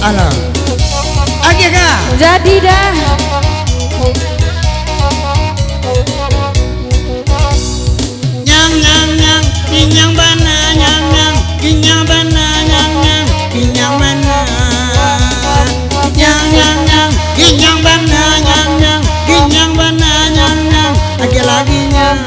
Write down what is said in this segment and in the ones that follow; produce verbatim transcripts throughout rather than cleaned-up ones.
Alah. Agiah ka? Jadi dah. Nyang, nyang, nyang, ginyang bana, nyang, nyang, ginyang bana, nyang, nyang, ginyang bana. Nyang, nyang, nyang, ginyang bana, nyang, nyang, ginyang bana, nyang, nyang, agiah lagi, nyang.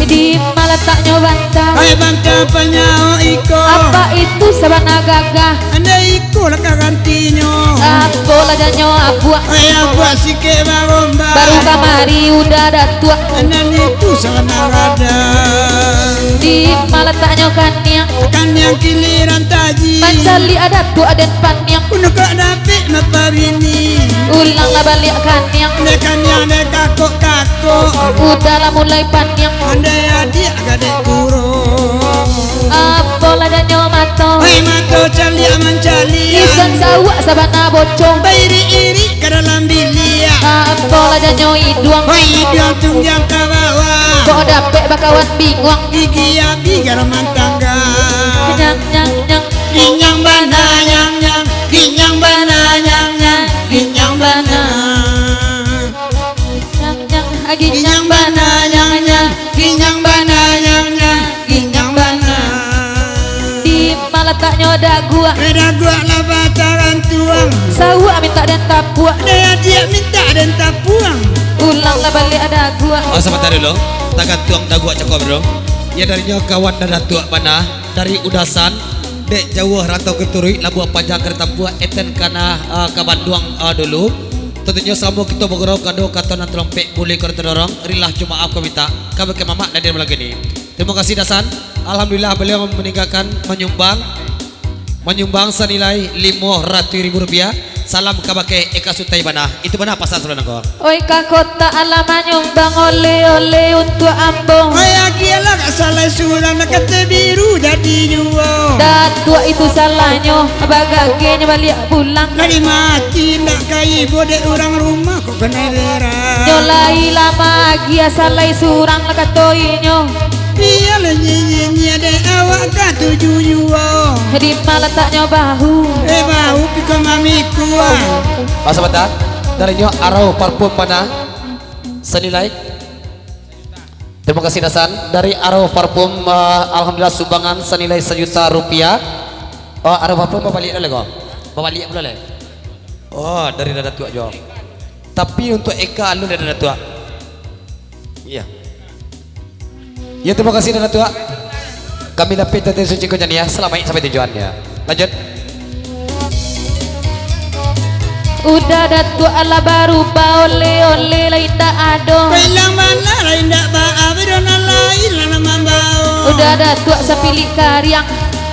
Di ma lataknyo banta? Hai banta panyaok iko. Apak itu sabana gagah? Andai iko lah karantinyo. Apo lah janyo abuak? Hai abuak sikek barombak. Baru kamari Uda Datuak. Nan itu sabana gadang. Di ma lataknyo kaniang? Kaniang kiliran taji. Mancaliak Datuak den paniang. Unduak kok dapek mapabini. Ulang lah baliak kaniang. Dek kaniang, dek kakok-kakok. Uda lah mulai paniang. Andai adiak gadek burung. Apo lah janyo mato? Hai mato caliak mancaliak. Isan sauak sabana bocong. Bairik-irik ka dalam biliak. Apo lah janyo iduang? Hai iduang tunggang ka bawah. Kok dapek bakawan binguang. Gigi abih garaman tangga. Nyang, nyang, nyang. Ginyang bana, nyang, nyang. Ginyang bana, nyang, nyang. Ginyang bana. Nyang, nyang, ah, ginyang bana, nyang, nyang. Ginyang bana, nyang, nyang. Ginyang bana. Di ma lataknyo daguak? Eh, daguak lah batarantuang. Sauak mintak den tapuak. Dek adiak mintak den tapuang. Ulang lah baliak daguak. Oh, sabanta dulu. Tagantuang daguak cako dulu. Yo, darinyo kawan nan Datuak bana, dari Udasan, dek jauah rantau ka turuik, labuah panjang ka ditampuah, eten kana, ah, ka Banduang, ah, dulu. Tantunyo salamo kito bagurau, kado kato nan talompek, buliah kado tadorong, rilah jo maaf ka mintak, kabake mamak nan di dalam lagu ini. Tarimo kasih Dasan. Alhamdulillah, baliau maninggakan manyumbang, manyumbang sanilai limo ratuih ribu rupiah. Salam kabake Eka Sutai bana. Itu bana pasan saluruah nangko. Oi, ka kota alah manyumbang oleh-oleh untuak ambo. Oi, agiahlah ka Salai surang, nak kata biru jadi juo. Datuak itu salahnyo, bagagenyo baliak pulang. Lah dimati ndak ka ibo dek urang rumah. Kok kanai berang. Nyo lai lamo agiah Salai surang lah kato inyo. Iyolah nyinyia dek awak katuju juo. Di ma lataknyo bahu? Eh, bahu piko mamiku ah. Masa bata, darinyo Arau Parfum bana. Sanilai. Tarimo kasih Dasan. Dari Arau Parfum, eh, alhamdulillah sumbangan sanilai sajuta rupiah. Oh, Arau Parfum babaliak lah ko. Babaliak pulo lai. Oh, dari Datuak juo. Tapi untuak Eka alun dari Datuak. Iyo. Yo, tarimo kasih Datuak. Kami lapeh tete suci ko janiah. Salamaik sampai tujuan yo. Lanjut. Uda Datuak alah barubah, oleh-oleh lai indak ado. Bilang bana lai indak baa, bado nan lain lah nan mambao. Uda Datuak sapilik kariang.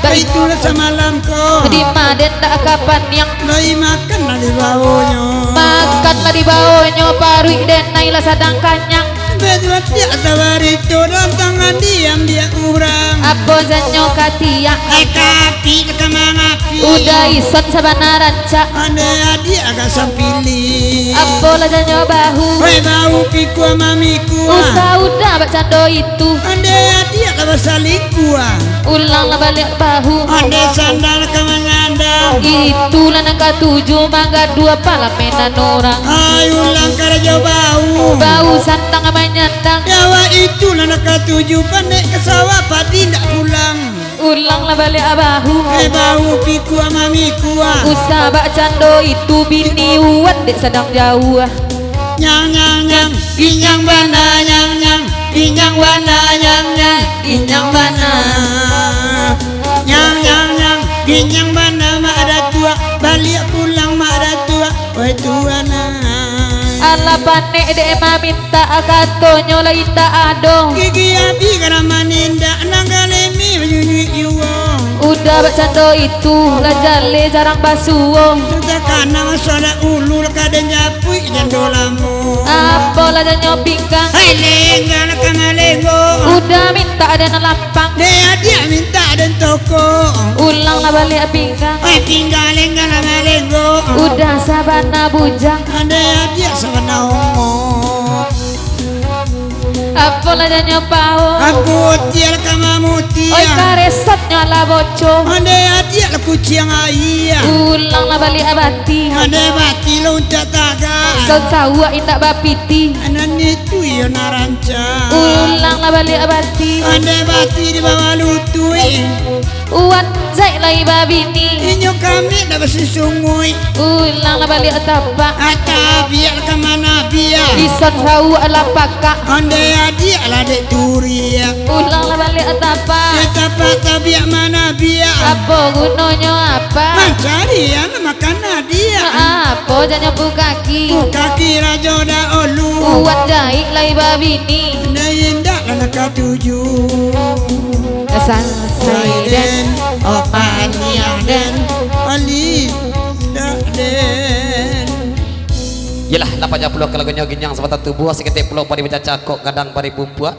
Baitulah samalam ko. Di ma den dak ka paniang. Lai makan lah dibaonyo. Makan lah dibaonyo, paruik den nai lah sadang kanyang. Batuatiak sabarito, dalam tangan diambiak urang. Apo janyo katiak? Ai katiak ka mangapi. Uda ison sabana rancak. Andai adiak agak sampili. Apo lah janyo bahu? Weh, bahu pikua mamikua. Usah Uda bak cando itu. Andai adiak lah basalingkuah. Ulang lah baliak bahu. Andai sandang lah ka manyandang. Itulah nan katuju manggaduah palamenan urang. Ai ulang karajo bahu. Bahu sandang manyandang. Nyawa itulah nan katuju panek ka sawah padi ndak pulang. Ulang lah baliak bahu. Eh, bahu pikua mamikua. Usah bak cando itu bini uwan dek sadang jauah. Nyang, nyang, nyang, ginyang bana, nyang, nyang, ginyang bana, nyang, nyang, ginyang bana. Nyang, nyang, nyang, ginyang bana, Mak Datuak, baliak pulang, Mak Datuak, wahai tuan ah. Alah panek dek mamintak, katonyo lah indak ado. Gigi abih ka manindak, nan galemi banyunyuik juo. Uda bak cando itu, lah jaleh jarang basuo. Takana maso anak ulu, lah ka den japuik jando lamo. Apo lah janyo pinggang? Hai lenggang lah ka malenggo. Uda mintak den lampang. Dek adiak mintak den tokok. Ulang lah baliak pinggang. Hai pinggang lenggang lah malenggo. Uda sabana bujang. Andai adiak sabana ongok. Apo Apolah janyo paho. Apo tial ka mamutiang. Oi, karesotnyo lah boco. Ande adiak lah kuciang aia. Ulang lah baliak bati. Ande bati lah untuak tagak. Son sawuak indak bapiti. Nan itu iyo nan rancak. Ulang lah baliak bati. Ande bati di bawah lutuik. Wan Zaik lai babini. Inyo kami dak basusunguik. Ulang lah baliak tapak. Atabiak ka mana biak. Ison sawuak lah pakak. Ande adiak lah dek turiak. Ulang lah baliak tapak. Dek tapak tabiak mana biak. Apo gunonyo apa? Mancari yang makan adiak. Apo janyo pukaki. Pukaki rajo dahulu. Wan Zaik lai babini. Ande indak lah nak katuju. Sansai den, oh paniang den, ali dak den. Iyolah, lapan puluah ka lagunyo, giniang sabatang tubuah, saketek pulo pari bacacakok, gadang pari bumpuak.